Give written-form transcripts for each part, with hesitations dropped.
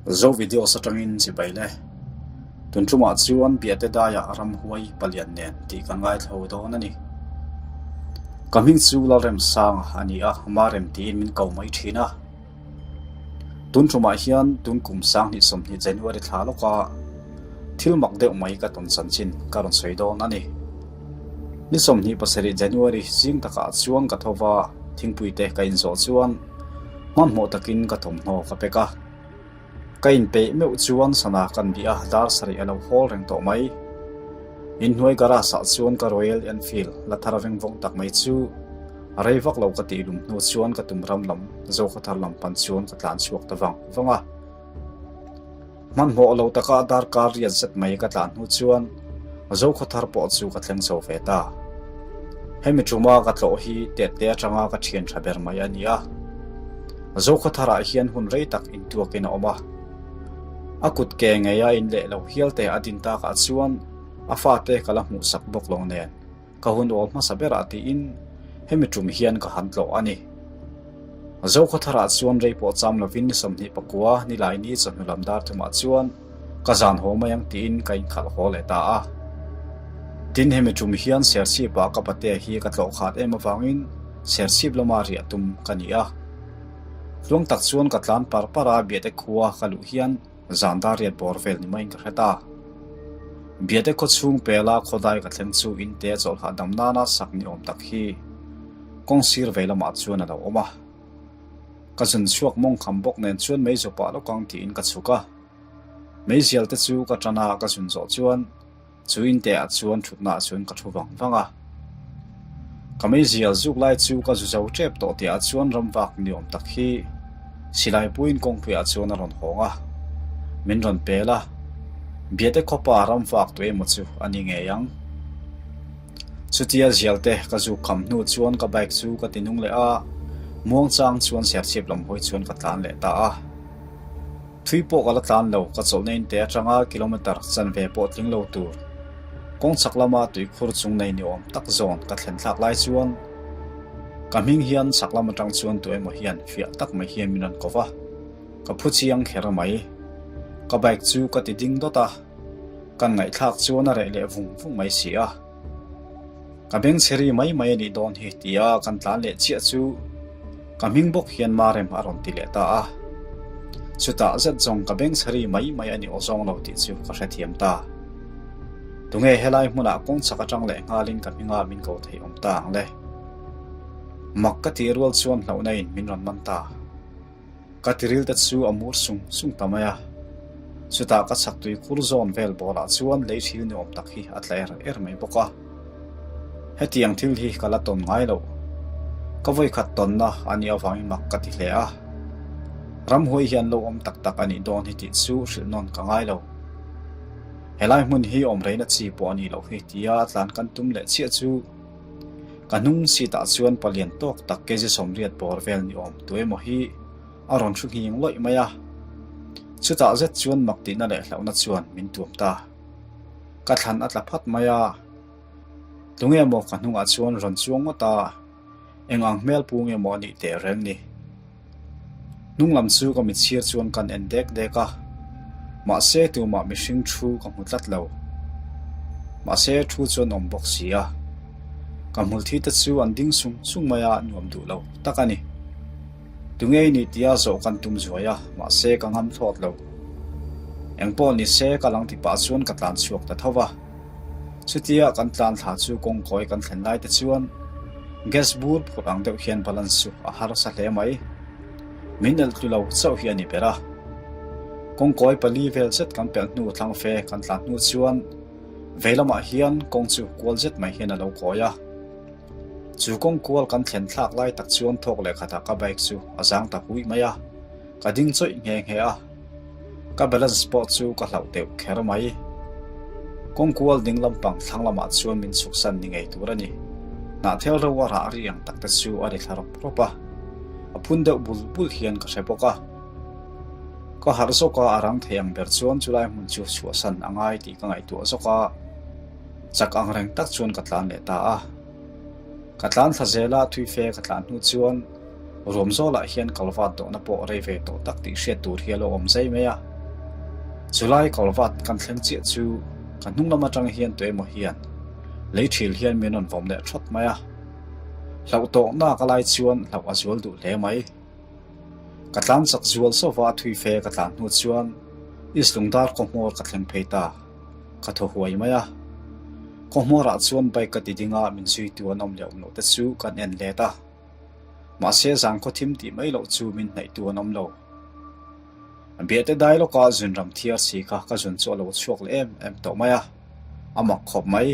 Zo videos atangin chibai le. Tun tumah chuan Biate daiah ramhuai palian nen tih kan ngaithla dawn a ni. Ka hming chu Lalremsanga a ni a, Marem tiin min ko mai thin a. Tun tumah hian tun kum sanghnih 20 January thla lawka thil mak deuh mai ka tawn chanchin ka rawn sawi dawn a ni. Ni 27 January zing takah chuan ka tho va, thingpui te ka inzawh chuan hmanhmawh takin ka thawmhnaw ka pek a. Ka inpeih meuh chuan sana kan bih a, dar sarih a lo hawl reng tawh mai. Inhnuai garage ah chuan ka Royal Enfield la thar veng vawng tak mai chu a rei vak lo ka tih lum hnu chuan ka tum ram lam Zokhawthar lam pan chuan ka tlan chhuak ta vang vang a. Hmanhmawh lo taka darkar riat zet mai ka tlan hnu chuan Zokhawthar pawh chu ka thleng chho ve ta. Hemi tuma ka tlawh hi tette atanga ka thian tha ber mai a ni a. Zokhawtharah hian hun rei tak intuakin a awm a. A kut ke ngeia in leh lo hial te a din takah chuan a fate ka la hmuhsak bawk lo nen ka hun awl hmasa berah tiin hemi tum hian ka han tlawh a ni. Zokhawtharah chuan rei pawh cham lovin ni 29 Nilaini chawhnu lam dar thumah chuan ka zan haw mai ang tiin ka inkhalh haw leh ta a. Tin, hemi tum hian Serchhip-ah ka pate hi ka tlawh khat em avangin Serchhip lama riah tum ka ni a. Tluang tak chuan ka tlan par par a, Biate khua ka luh hian zan dar riat bawr vel ni maiin ka hre ta. Biate khaw chhung pela khawdai ka thleng chu in te chawlhah dam nana sak ni awm tak hi kawng sir vei lamah chuan a lo awm a. Ka zun chhuak mawng kham bawk nen chuan mei zawpah lawk ang tiin ka chhuk a. Meizial te chu ka tan a, ka zun zawh chuan chu in te ah chuan thutna ah chuan ka thu vang vang a. Ka meizial zuk lai chu ka zu zo tep tawh tih ah chuan ram vak ni awm tak hi silai puiin kawngpui ah chuan a rawn hawng a, min rawn pel a, Biate khawpa ram vak tu emaw chu a ni ngei ang. Chutia zial te ka zuk kham hnu chuan ka bike chu ka ti nung leh a, muangchang chuan serchhip lam hawi chuan ka tlan leh ta a. Thui pawh ka la tlan lo, ka chawlhna in te atanga kilometer chanve pawh tling lo tur kawng chhak lama tuikhur chung nei ni awm tak zawn ka thlen thlak lai chuan ka hming hian chhak lam atang chuan tu emaw hian fiah tak mai hian min rawn ko va, ka phu chiang kher mai. Ka bike chu ka ti ding dawt a, kan ngaihthlak chuan a reh leh vung vung mai si a. Ka bengchheri mai mai a nih dawn hi tia kan tlan leh chiah chu ka hming bawk hian Marem a rawn ti leh ta a. Chutah zet zawng ka bengchheri mai mai a ni aw zawng lo tih chu ka hrethiam ta. Tunge helai hmunah kawng chak atang leh nghalin ka hmingah min ko thei awm ta ang le. Mak ka tih rual chuan hlauhna in min rawn man ta. Ka tiril te chu a mur sung sung ta mai a, chutah ka chhak tui khur zawn vel bawlah chuan lei thil ni awm tak hi a tla er er mai bawk a. Hetiang thil hi ka la tawn ngai lo. Ka vawikhat tawnna a nih avangin mak ka ti hle a. Ramhuai hian lo awm tak tak a nih dawn hi tih chu hrilh nawn ka ngai lo. Helai hmun hi awm reina chi pawh a nih loh hi tia tlan kan tum leh chiah chu Ka hnung seat ah chuan palian tawk tak kg 80 bawr vel ni awm tu emaw hi a rawn thu nghing lawih mai a. Chutah zet chuan mak tihna leh hlauhna chuan min tuam ta. Ka thlan a tla phat mai a. Tunge maw ka hnungah chuan rawn chuang ngawt a, eng ang hmel pu nge maw a nih teh reng ni. Hnung lam chu ka mitchhir chuan kan en dek dek a, mahse tumah mihring thu ka hmu tlat lo. Mahse thu chuan awm bawk si a, ka hmulthi te chu an ding sung sung mai a, nuam duh lo tak a ni. Tunge i nih tia zawh kan tum zuai a, mahse ka ngam thlawt lo. Engpawh ni se ka lang ti pah chuan ka tlan chhuak ta tho va. Chutia kan tlan thla chu kawngkawi kan thlen lai te chuan gas bur phurh ang deuh hian balance chu a harsa hle mai. Min elh tlu lo chauh hi a ni ber a. Kawngkawi pali vel zet kan pelh hnu thlang fe kan tlan hnu chuan vei lamah hian kawng chu kual zet mai hian a lo kawi a. Chu kawng kual kan thlen thlak lai tak chuan thawk leh khatah ka bike chu a zang ta huih mai a, ka ding chawih nghe nghe a. Ka balance pawh chu ka hlauh deuh kher mai. Kawng kual ding lampang thlang lamah chuan min chhuksan ni ngei tur a ni. Hnahthel ro a rah ri ang tak te chu a ri thla rawp rawp a, a phun deuh bul bul hian ka hre bawk a. Ka harh zawk a, a rang thei ang ber chuan chulai hmun chu chhuahsan a ngai tih ka ngaihtuah zawk a, chak ang reng tak chuan ka tlan leh ta a. Ka tlan thla zel a, thui fe ka tlan hnu chuan Ruam zawlah hian kalvat dawhna pawh rei ve tawh tak tih hriat tur hi a lo awm zai mai a. Chulai culvert kan thleng chiah chu ka hnung lam atang hian tuemaw hian lei thil hian min rawn vawm leh thawt mai a. Hlauh tawkna ka lai chuan hlauh a zual duh hle mai. Ka tlan chak zual sova a thui fe ka tlan hnu chuan East Lungdar khawhmawr ka thleng phei ta. Ka thaw huai mai a. Khawhmawrah chuan bike ka ti ding a, min zuitu an awm leh awm loh te chu kan en let a. Mahse zan khaw thim tih mai loh chu min hnaihtu an awm lo. Biate dai lawka zun ram thiar si kha ka zun chu a lo chhuak leh em em tawh mai a, a mak khawp mai.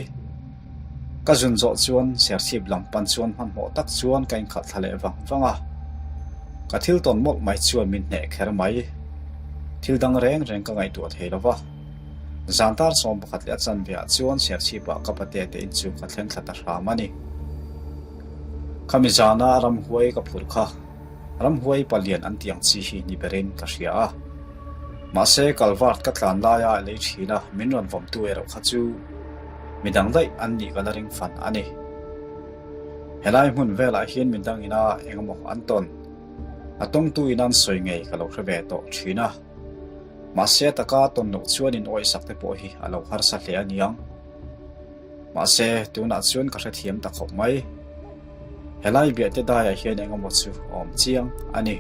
Ka zun zawh chuan Serchhip lam pan chuan hmanhmawh tak chuan ka inkhalh thla leh vang vang a, ka thil tawn mawlh mai chuan min hneh kher mai. Thil dang reng reng ka ngaihtuah thei lo va, zan tar 11 leh a chanve ah chuan Serchhipah ka pate te in chu ka thleng thla ta hram a ni. Khami zana ramhuai ka phurh kha. Ramhuai palian an tih ang chi hi ni berin ka hria a. Mahse, culvert ka tlan laia lei thin a, min rawn vawmtu erawh kha chu midang daih an nih ka la ring fan a ni. Helai hmun velah hian midang ina engemaw an tawn, a tawngtu ina an sawi ngei ka lo hre ve tawh thin a. Mahse, taka tawn loh chuan in awihsak te pawh hi a lo harsa hle a niang. Mahse, tunah chuan ka hrethiam ta khawp mai. Helai biahte daiah hian engemaw chu a awm chiang a ni.